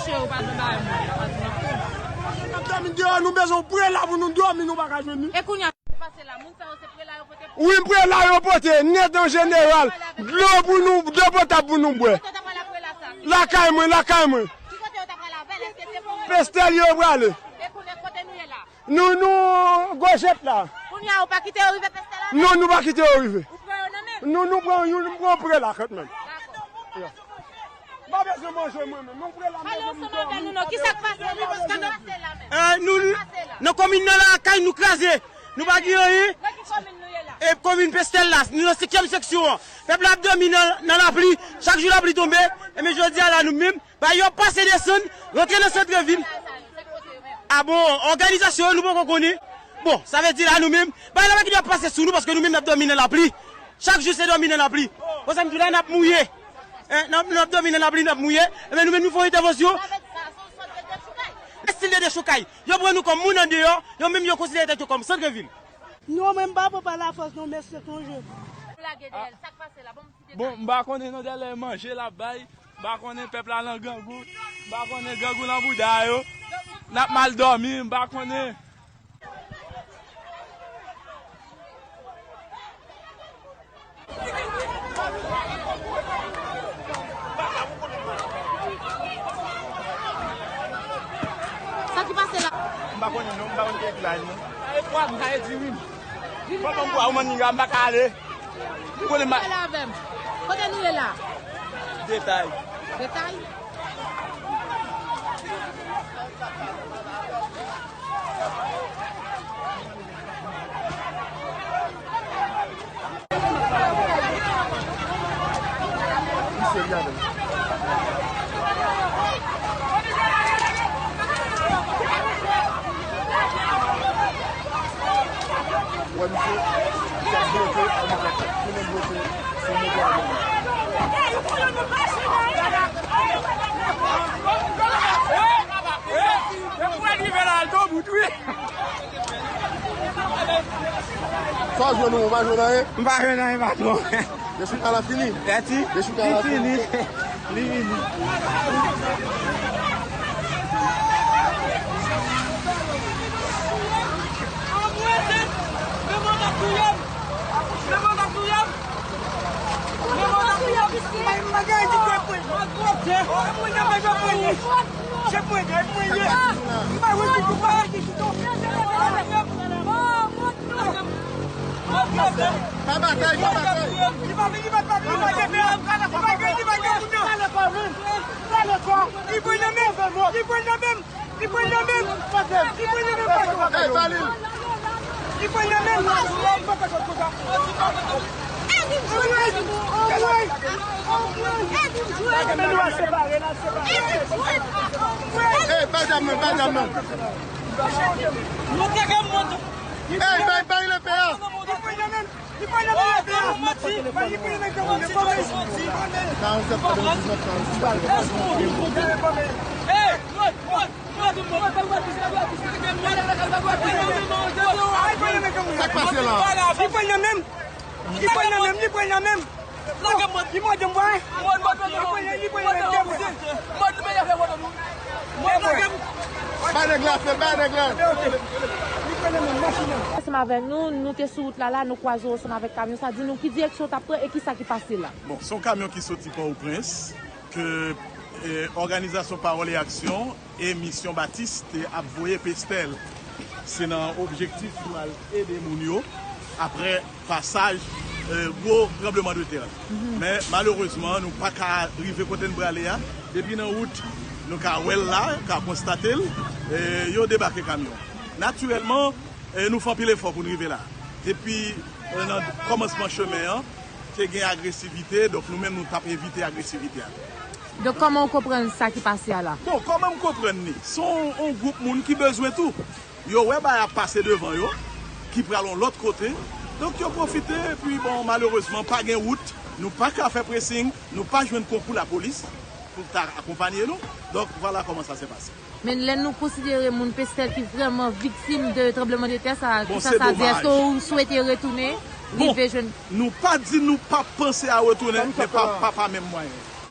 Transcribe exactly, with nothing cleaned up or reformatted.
Yo, pa di bagay moun, pa di nan kou. N ap dòmi deyò, nou bezwen yon prela pou nou dòmi, nou pa ka jwenn li. E kounye a, sa k pase la, moun sa yo se prela yo pote pou... Wi, prela yo pote, nèt an jeneral. Dlo pou nou, dlo potab pou nou bwè. Kote yo ta pral ak prela sa? Lakay mwen, lakay mwen. Ki kote yo ta pral avè l? Èske se pou... Pestèl yo prale. E kounye a, kote nou ye la? Nou, nou, Gojèt la. Kounye a, ou pa kite yo rive Pestèl avè? Non, nou pa kite yo rive. Ou pran yo nan men? Nou, nou pran, nou pran prela kantmenm. Dakò. M pa bezwen manje mwen menm. Nou prela... Pale ansanm avè nou non. Kisa k pase la? Kisa k pase la menm? Eh, nou, nan komin nan lakay nou kraze. Nou pa gen anyen. Nan ki komin nou ye la? E komin Pestèl la, nou nan senkyèm seksyon an. Pèp la ap dòmi nan, nan lapli. Chak jou lapli tonbe. Ebyen jodi a la nou menm, bay yo pase desann, rantre nan santrevil. A bon, òganizasyon yo nou poko konnen. Bon, sa vle di la nou menm, bay la pa gen dwa pase sou nou paske nou menm n ap dòmi nan lapli. Chak jou se dòmi nan lapli. Konsa m di w la n ap mouye. Hein, n ap, n ap dòmi nan lapli, n ap mouye. Ebyen nou menm nou fè yon entèvansyon. Estil de dechoukay. Yo pran nou kòm moun andeyò, yo menm yo konsidere tèt yo kòm santrevil. Non, mwen m pa pran pa lafòs non, mesye, sonje. Ou lage dèyè l, sa k pase la? Bon, m pa konnen non, dèyè manje l ap bay. M pa konnen pèp la nan grangou. M pa konnen grangou nan bouda yo. N ap mal dòmi, m pa konnen. Sa ki pase la? M pa konnen non, m pa konn ki eklaj non. Sa e pwa m, sa e diri m. Fò ban m pwa ou, manniga, m pa ka ale. Ou konnen ma... Pale avè m. Kote nou ye la? Detay. Detay? Wè misye, misye ap bloke, ap bloke, tounen bloke sou moto a. Sa w jwenn ou, ou pa jwenn anyen? M pa jwenn anyen, patwon. Dechoukay la fini? Li fini. Li fini. Pa batay, pa batay. Li pa vini, li pa vini, li pa vini, li pa vini, li pa vini. Li pran nan men m, li pran nan men m, li pran nan men m, li pran nan men m. Hey, Valil. Li pran nan men m. Hey, bay dam nan, bay dam nan. Hey, bay, bay lepè a. Li pran nan men, li pran nan men. Karannsenk, katrevendiznèf, karannsenk. Sa k pase la? Li pran nan men m. Li pran nan men m, li pran nan men m. Li mòde m, bwè. Li pran nan men m. Bay nèg la fè, bay nèg la. Ansanm avèk nou, nou te sou wout la la, nou kwaze w ansanm avèk kamyon sa, di nou ki direksyon w t ap pran e kisa ki pase la. Bon, se yon kamyon ki soti Pòtoprens, ke, eh, òganizasyon Pawòl e Aksyon e Misyon Batis te ap voye Pestèl. Se nan objektif pou al ede moun yo aprè pasaj, eh, gwo tranbleman de tè. Men malerezman, nou pa ka rive kote n prale a. Depi nan wout, nou ka wè l la, ka konstate l. Eh, yo debake kamyon. Natirèlman, eh, nou fè anpil efò pou n rive la. Depi, eh, nan kòmansman chemen an, te gen agresivite, donk nou menm nou t ap evite agresivite a. Donk, kòman w konprann sa ki pase a la? Bon, kòman m konprann li? Se yon, yon gwoup moun ki bezwen tou. Yo wè bagay ap pase devan yo, ki pral yon lòt kote. Donk, yo pwofite, epi, bon, malerezman, pa gen wout. Nou pa ka fè presing, nou pa jwenn konkou lapolis pou ta akonpanye nou. Donk, vwala kòman sa se pase. Men lè nou konsidere moun Pestèl ki vrèman viktim de tranbleman de tè sa, kisa sa di? Èske w swete retounen, rive jwenn? Bon, nou pa di nou pa panse a retounen, men pa, pa, pa menm mwayen.